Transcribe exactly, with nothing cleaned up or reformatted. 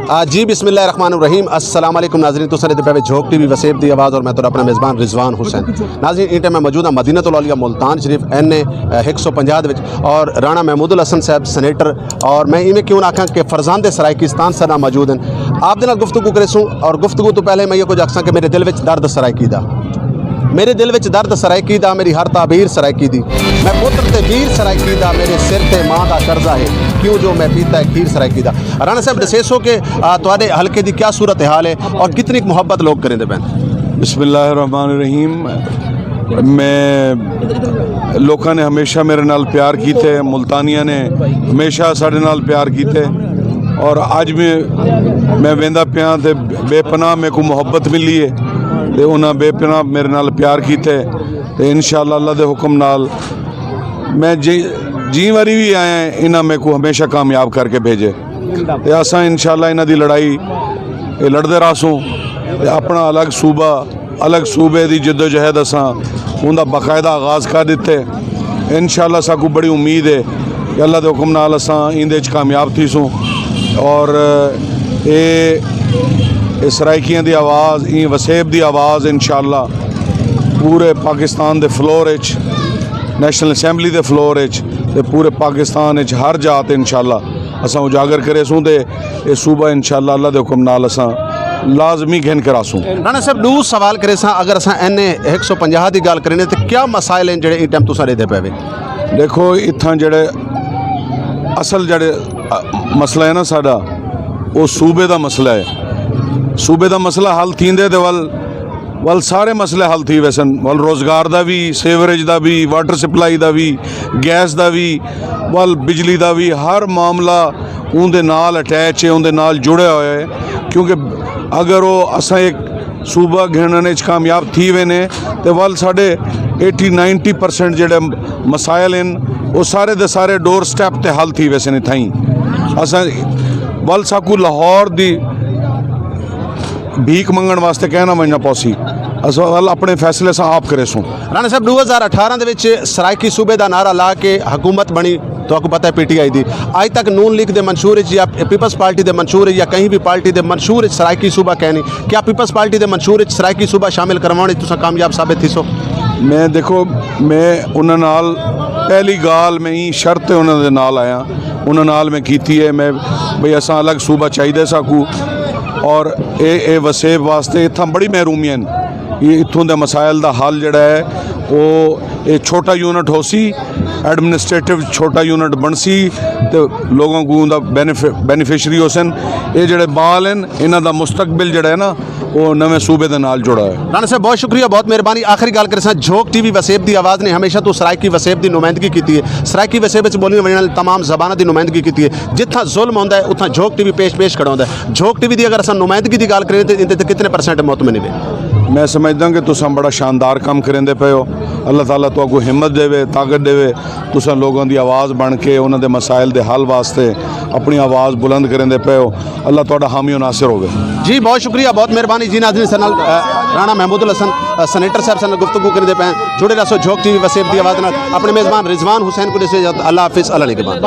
آ، جی، بسم اللہ الرحمن الرحیم۔ السلام علیکم ناظرین، تساں ݙیہدے پئے وے جھوک ٹی وی وسیب دی آواز اور میں تہاݙا اپݨا میزبان رضوان حسین۔ ناظرین، ایں ٹائم میں موجود ہاں مدینۃ الاولیاء ملتان شریف، این اے، آ، ہک سو پنجاہ دے وچ، اور رانا محمود الحسن صاحب سینیٹر، اور میں ایویں کیوں نہ آکھاں کہ فرزند سرائیکستان ساݙے نال موجود ہن۔ آپ دے نال گفتگو کریسوں، اور گفتگو توں پہلے میں ایہو کجھ آکھساں کہ میرے دل وچ درد سرائیکی دا، میرے دل وچ درد سرائیکی دا، میری ہر تعبیر سرائیکی دی۔ میں پتر تے ویر سرائیکی دا، میرے سر تے ماں دا قرضہ ہے، کیوں جو میں پیتا ہے کھیر سرائیکی دا۔ رانا صاحب، ݙسیسو کہ، آ، تہاݙے حلقے دی کیا صورت حال ہے اور کتنی محبت لوگ کریندے پئن؟ بسم اللہ الرحمن الرحیم۔ میں، لوکاں نے ہمیشہ میرے نال پیار کیتے، ملتانیاں نے ہمیشہ ساݙے نال پیار کیتے، اور اڄ میں، میں ویندا پیاں تے بے پناہ میکوں محبت ملی ہے، تے انہاں بے پناہ میرے نال پیار کیتے، تے انشاءاللہ اللہ دے حکم نال میں جی، جیں واری وی آیا، انہاں میکوں ہمیشہ کامیاب کر کے بھیجے۔ تے اساں انشاءاللہ انہاں دی لڑائی، اے، لڑدے رہسوں۔ تے اپݨا الگ صوبہ، الگ صوبے دی جدوجہد اساں اوندا باقاعدہ آغاز کر ݙتے۔ انشاءاللہ ساکوں بڑی امید ہے کہ اللہ دے حکم نال اساں ایندے اچ کامیاب تھیسوں۔ اور اے، اے سرائیکیاں دی آواز، ایں وسیب دی آواز انشاءاللہ پورے پاکستان دے فلور اچ، نیشنل اسمبلی دے فلور اچ، تے پورے پاکستان اچ ہر جاہ تے انشاءاللہ اساں اجاگر کریسوں تے اے صوبہ انشاءاللہ اللہ دے حکم نال اساں لازمی گھن کر آسوں۔ رانا صاحب، ݙو سوال کریساں، اگر اساں این اے ہک سو پنجاہ دی ڳالھ کریندے تے کیا مسائل ہن جیڑھے ایں ٹائم تساں ݙیہدے پئے وے؟ ݙیکھو، اتھاں جیڑھے اصل جیڑھے، ا، مسئلہ ہے نا ساݙا، او صوبے دا مسئلہ ہے۔ صوبے دا مسئلہ حل تھیندے تے ول ول سارے مسئلے حل تھی ویسن، ول روزگار دا وی، سیوریج دا وی، واٹر سپلائی دا وی، گیس دا وی، ول بجلی دا وی، ہر معاملہ اوندے نال اٹیچ ہے، اوندے نال جڑیا ہویا ہے۔ کیونکہ اگر او اساں ایک صوبہ گھنݨ اچ کامیاب تھی وینے تے ول ساݙے ایٹی نائنٹی پرسینٹ جیڑھے مسائل ہن، او سارے دے سارے ڈور سٹیپ تے حل تھی ویسن اتھائیں۔ اساں ول ساکوں لاہور دی بھیک منگݨ واسطے کہیں نہ ونڄݨا پوسی۔ اساں ول اپݨے فیصلے اساں آپ کریسوں۔ رانا صاحب، ݙو ہزار اٹھارہ دے وچ سرائیکی صوبے دا نعرہ لا کے حکومت بݨی، تہاکوں پتہ ہے پی ٹی آئی دی۔ اڄ تک نون لیگ دے منشور اچ یا پیپلز پارٹی دے منشور اچ یا کہیں بھی پارٹی دے منشور اچ سرائیکی صوبہ کائنی۔ کیا پیپلز پارٹی دے منشور اچ سرائیکی صوبہ شامل کرواوݨ اچ تساں کامیاب ثابت تھیسو؟ میں، ݙیکھو، میں انہاں نال پہلی ڳالھ میں ایں شرط تے انہاں دے نال آیا، انہاں نال میں کیتی ہے، میں، بھئی، اساں الگ صوبہ چاہیدے ساکوں، اور اے، اے وسیب واسطے اتھاں بڑی محرومی ہن۔ اے اتھوں دے مسائل دا حل جیڑھا ہے، او اے چھوٹا یونٹ ہوسی، ایڈمنسٹریٹو چھوٹا یونٹ بݨسی تے لوگاں کوں اوندا بینیف-، بینیفیشری ہوسن۔ اے جیڑھے ٻال ہن، انہاں دا مستقبل جیڑھا ہے نا، او نویں صوبے دے نال جڑا ہے۔ رانا صاحب، بہت شکریہ، بہت مہربانی۔ آخری ڳالھ کریساں، جھوک ٹی وی وسیب دی آواز نے ہمیشہ توں سرائیکی وسیب دی نمائندگی کیتی ہے۔ سرائیکی وسیب وچ ٻولیاں ونڄݨ والی تمام زباناں دی نمائندگی کیتی ہے۔ جتھاں ظلم ہوندا ہے، اتھاں جھوک ٹی وی پیش پیش کھڑا ہوندا ہے۔ جھوک ٹی وی دی اگر اساں نمائندگی دی ڳالھ کریں تے ایندے تے کتنے پرسینٹ مطمئن ہوے؟ میں سمجھدا کہ تساں بڑا شاندار کم کریندے پئے ہو۔ اللہ تعالیٰ تہاکوں ہمت ݙیوے، طاقت ݙیوے۔ تساں لوگاں دی آواز بݨ کے انہاں دے مسائل دے حل واسطے اپݨی آواز بلند کریندے پئے ہو۔ اللہ تہاݙا حامی و ناصر ہووے۔ جی، بہت شکریہ، بہت مہربانی جی۔ ناظرین، ساݙے نال، اے، رانا محمود الحسن، اے، سینیٹر صاحب ساݙے نال گفتگو کریندے پئے ہن۔ جڑے رہسو جھوک ٹی وی وسیب دی آواز نال۔ اپݨے میزبان رضوان حسین کوں ݙیسو اجازت۔ اللہ حافظ، اللہ نگہبان۔